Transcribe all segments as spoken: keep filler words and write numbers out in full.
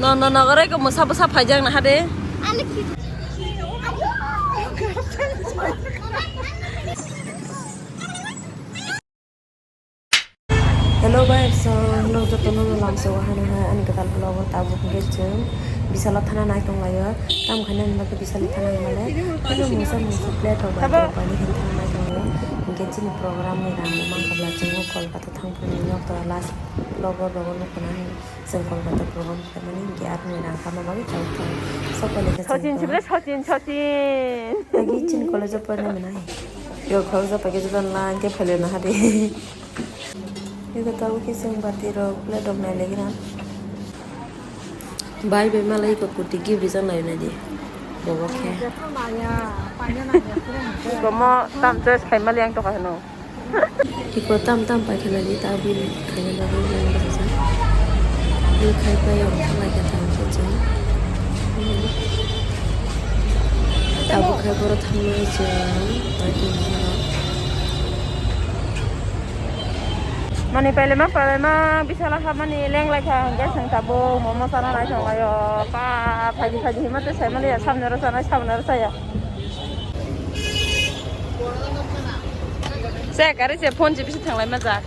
No, no, no, gore ko musa busa phaijak na hade. Hello guys, so hello jotono no lamso hano hai ani kwtal vlog o tabuk hwnkhe chwng bisalo thana nai tonglaio. Tamo khaina hwnba khe bisalo thana hwnmale hino mungsa mungsa plate rok bai tongpaini hwn thana nai tonglaio. Hwnkhe chini program ni rang bo mankha bla chwng o Kolkata thangphuru nok to last vlog o rogo nukuna hwn chwng Kolkata program khlaimani hwnkhe aroni rang kama bagwi chao thang. Sok bai lekha chwng Sachin tong. Sibole Sachin, Sachin. Agi chini college o porna mwnai. Yo college o paikhe juda lang khe phailio na hadi. Eko tabuk khe chwng bati rok plate rok nai legra. Bai bai malai eko kurti gift rijak nai nai di. Bobo khe. Eko mo tam choice khai mali ang tokha hino. Eko tam tam pai khana di ta bini khaina bagwi nang bwsajak. Bini khai pai ang thalai kha tang khe chwng. Tabuk khe borok thangmani chwng. Mani pailema pailema bisala habmani lenglai kha hwnkhe chwng tabuk momo chana naithok laio. Pa phaidi phaidi hima tei saimaliya samnero chanai samnero chaya. Se gari se phone se bisi thanglai majak.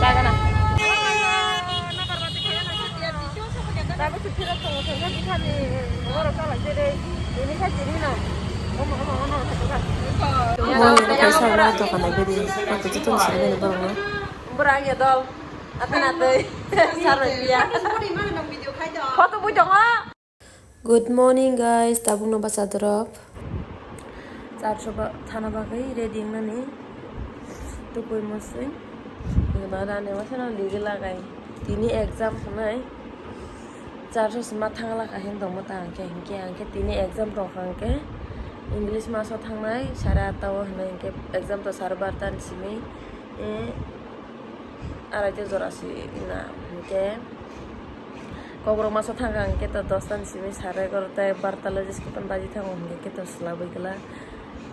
Chagana. Wah, ini kaisa wah dokan ai beri. Photo chiton sini beri bang. Bura ya dol. Apa nanti? Sarwa dia. Photo bujang ha. Good morning guys, tabukno bachadorok. Charso ba thana bagwi ready wngnani tukui musui. Eba rani wasano ligi lagai. Tini exam hwnai. Charso sima thangla kahin tongmo ta hwnkhe, hwnkhe, hwnkhe tini exam tongkha hwnkhe English maso thangnai sare atta o hwnwi hwnkhe exam to sare barta ni simi. Eh, Arai ta jora si na hwnkhe kokrok masa thangkha hwnkhe to dosta ni simi sare egaroh ta barta logis kipan baji thango hwnkhe khe to swlabwi kla.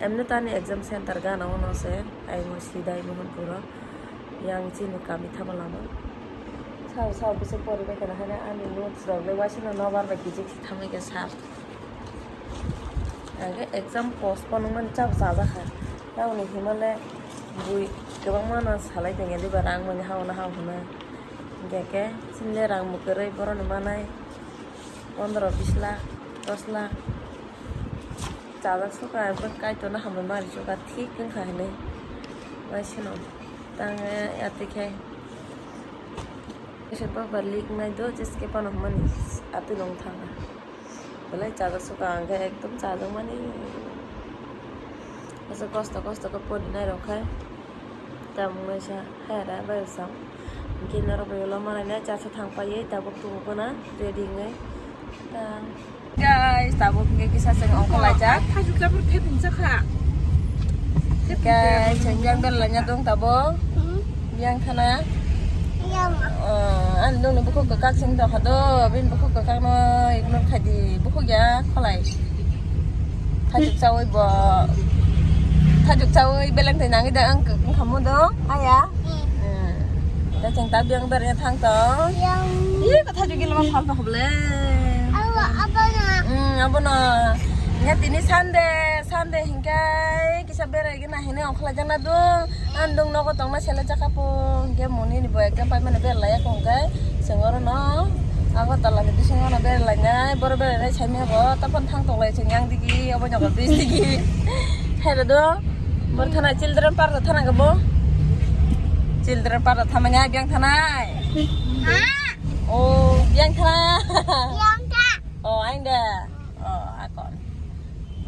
Emno tani exam center gana ono se ayung sida Mohanpur o yang chini kami thapa lama. Sao sao bwswk poribai kana hane ani notes rok le waisano nobar bai kijik si thamwi khe sir. Hwnkhe exam postpone wngmani chap chajakha. Tamoni himale bui kwbangma no salai tongya diba rang mani hao no hao hwnwi. Hwnkhe khe chini le rang bo kwrwi boroni manai pondro bis lakh, dos lakh. Chajak sukha abo Kaitorno hambai ma rijak thik wngkha hinwi. Waisano tang ya twi khe. Kaisa baba lik nai do jeske pano hwnmani atwi long thanga. Belai chajak sukha ang khe ekdom chajakmani. Kaisa kosto kosto khe porinai rok khai. Tamung naisa hai da bai sam. Hwnkhe norok bai ulo malainai chacha thang paiwi tabuk tubu phano ready wngnai. Ta. Guys, tabuk hwnkhe kisa chwng ongkhorlaijak. Thaijuk jabor thepung chakha. Guys, chwng yang berlaina dong tabuk. Yang khana. Yang. Oh, ani dongni bukhuk kwkak chwng tongkha do, bini bukhuk kwkakno ignore khaidi, bukhuk ya kholai. Thaijuk chawi bo. Thaijuk chawi beleng tei nangwi da ang kwkang khamu do, aya. Hmm. Da chwng ta biyang berya thang tong. Yang. Ih, ko thaijuk gila ma phal tong hoble. Abo, abo na. Hmm, abo na. Nga tini Sunday, Sunday hingkai kisa berai gina hini ongkholai jana do. Andung nogo tongma sele chakha po, hingke moni ni bo exam pai mani berlai ya kong kai. Sengoro no. Agartala ni bisingo no berlai nai, boro berlai nai sai mego, tapon thang tong lai seng yang digi, obo nyogo bis digi. Hai do. Bor thana children park thana gabo. Children park thama nya biang thana. Ha? Oh, biang thana. Biang thana. Oh, aing da. Oh, akon.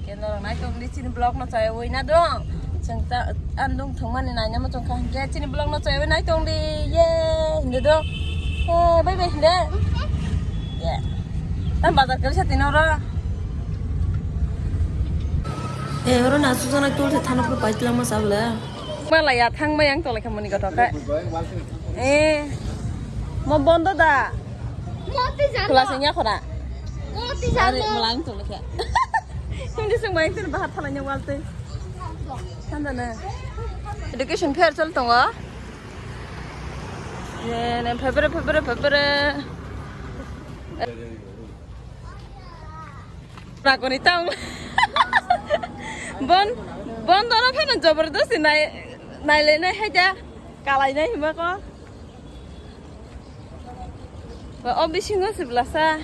Ke norok nai tong di chini vlog no chayawoi na dong. Chwng ta andung thwngmani naina muchung kha hwnkhe chini vlog no chayawoi nai tong di. Ye, hindi do. Eh, bai bai hindi. Ye. Tam bazar kali sa tino ro. Eh, oro na susa nai tol se thana pura pai tlang ma sabla. Malaya thang mayang tole khamani gothok kha. Eh. Mo bondo da. Moti jano. Khula sengya khona. Moti jano. Are, malang tole kha. Hindi seng mayang tole bahat thalanya walte. Thanda na. Education fair chol tongo. Ene, phebere, phebere, phebere. Rakoni tang. Bon, bon dono phano jabardasti nai, nai le nai haja. Kalai nai hima ko. Ba, o bisingo siblasa.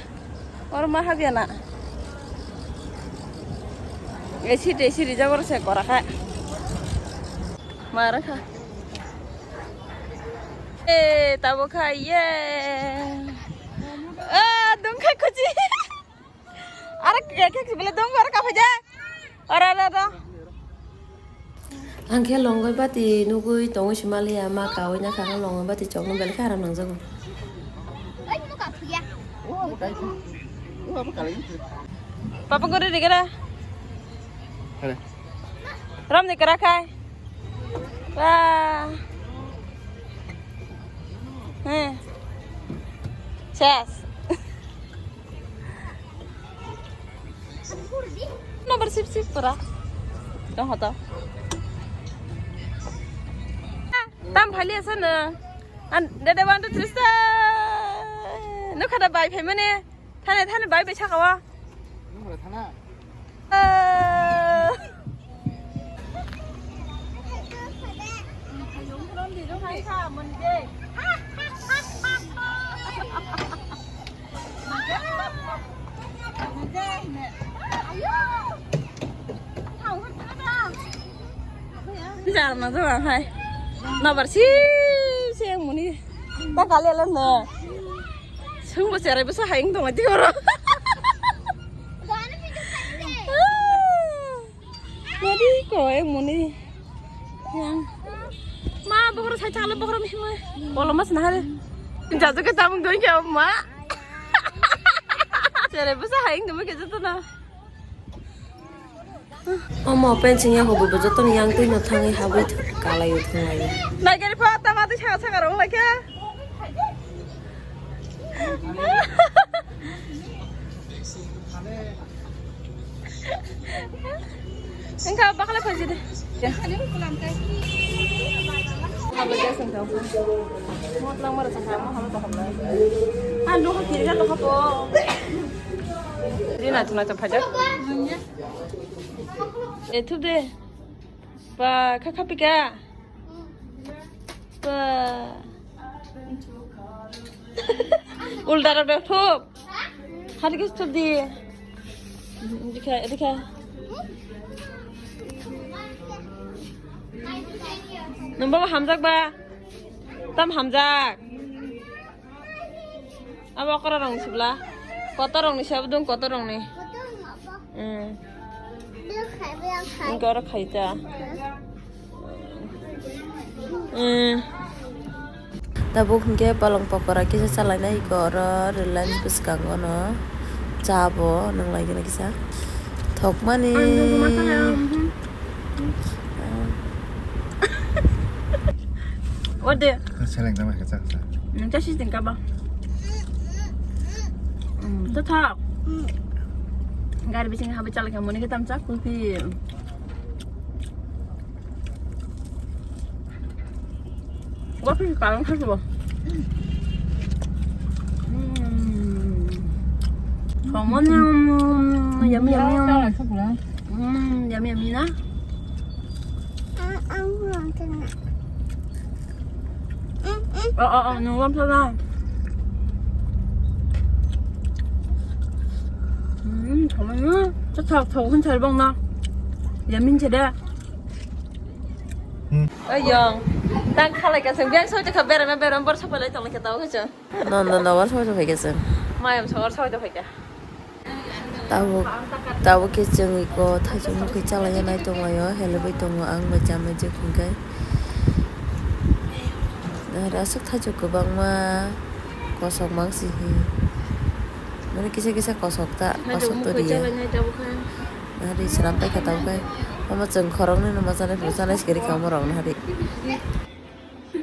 Oro ma habya na. Esi tesi rijak oro se kora kha. Ma rakha. Eh, tabo kha, ye. Ah, dong kha kuchi. Ara khe khe bele dong bar ka phaja. Ara, ara, ara. Ang khe longoi bati nugui tongoi simaliya ma kaui na kha longoi bati chokno bel khe aram nangjago. Papa gori rigera. Hare. Ram ni kara khai. Wah. Heh. Ses. Number sip sip pura. Dong hoto. Tam phali asa no. An dede one two three start. No khada bai phai mane. Thane thane bai bai saka wa. Nung bai thana. Ah. Jang na jang hai. Nabar si si yang muni. Ta kali alam na. Sung bo cherai bo sa hai tong di oro. Nadi ko e muni. Yang. Ma bohor sai chalo bohor mi ma. Bolo mas na hare. Jajo ke tamung doi ke ma. Cherai bo sa hai tong ke jato na. Omo pen sing ya hobo bo joto ni yang twi no thangwi habwi kalai o thanglaio. Nagari pha tama twi saka saka rong lai khe. Engka bakla pha jide. Ya. Motlang mara saka mo hama to hamla. Ando ha kirga to ha po. Rina tuna to pha ja. E thup de. Ba, kha kha pika. Ba. Ulda rok da thup. Hari kis thup di. Dikha, dikha. Nang baba hamjak ba. Tam hamjak. Abo okra rong ni sibla. Kotor rong ni sabo dong, kotor rong ni. Hmm. Engko oro khai ta. Hmm. Tabuk hwnkhe palong pokora kisa chalainai iko oro Reliance bwskango no cha bo nwnglai gana kisa thokmani. Ang nungma kha, mhm. What the? Seleng tama khe chak sa. Nung cha si tingka ba. Hmm, to thak. Gari bising habi chalai kha muni khe tam chak kulpi. Wapi parang kha bo. Hmm. Kamu ni, hmm, yummy, yummy, yummy. Hmm, yummy, yummy na. Ang, ang, ang, ang. Oh, oh, oh, nung lam sana. Hmm, kamu ni, cetak tahu kan cari bang na. Yummy cede. Hmm. Oi, yong. Tang khalai ka seng, biang soi te kha berem, berem, bor sapai lai tong lai kha tau kha seng. Non, non, non, bor sapai to phai kha seng. Mayam song, bor sapai to phai kha. Tabuk, tabuk khe chwng iko thaichuk nukui chalaina nai tonglaio, helebui tongo ang bai chamai je hwnkhe. Aswk thaichuk kwbangma kosok mang si hi. Mane kisa kisa kosok ta, kosok to riya. Nari swnam paikha tabuk khe. Omo chwng khoroknwi no ma chanai phuru chanai se kwrwi kha omo rok no hari.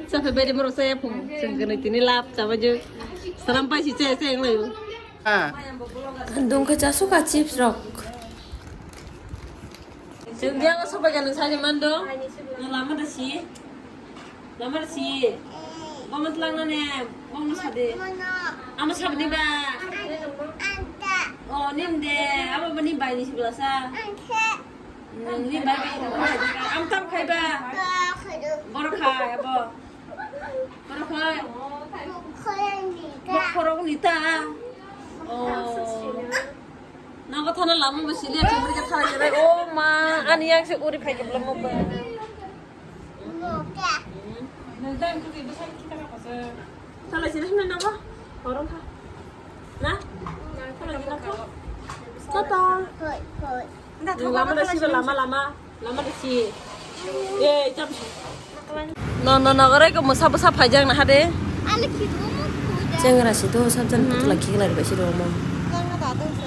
Chaphe bede borok chaya phung. Chwng kwnwi tini lap chaba je. Swnam pai si chaya chaya wnglaio. Ah. Dungkhe chasuk a chips rok. Chwng biyango sobai kha nwng saimando. Nwng lama da si. Lama da si. Bomo tlang na ne, bomo sadi. Amo sabni ba. O, nim de, abo bani bai ni sibla sa. Ni bai bai. Am tam khai ba. Boro khai abo. Boro khai. Bokhorok ni ta. O. Nogo thana lama bo sili, chumri ka thara jere. O ma, ani yang se uri phai kebla mo ba. Tala sini hina nogo. Horong kha. Na? Tala sini kha. Tata. Lama da siba lama lama. Lama da si. Eh, jam. No, no, no, gore ko mosa bosa phai jang na hade. Ani khibu mo khuja. Chengra si to sab jan putla khigla ri ba si ro mo. Yang na da dong se.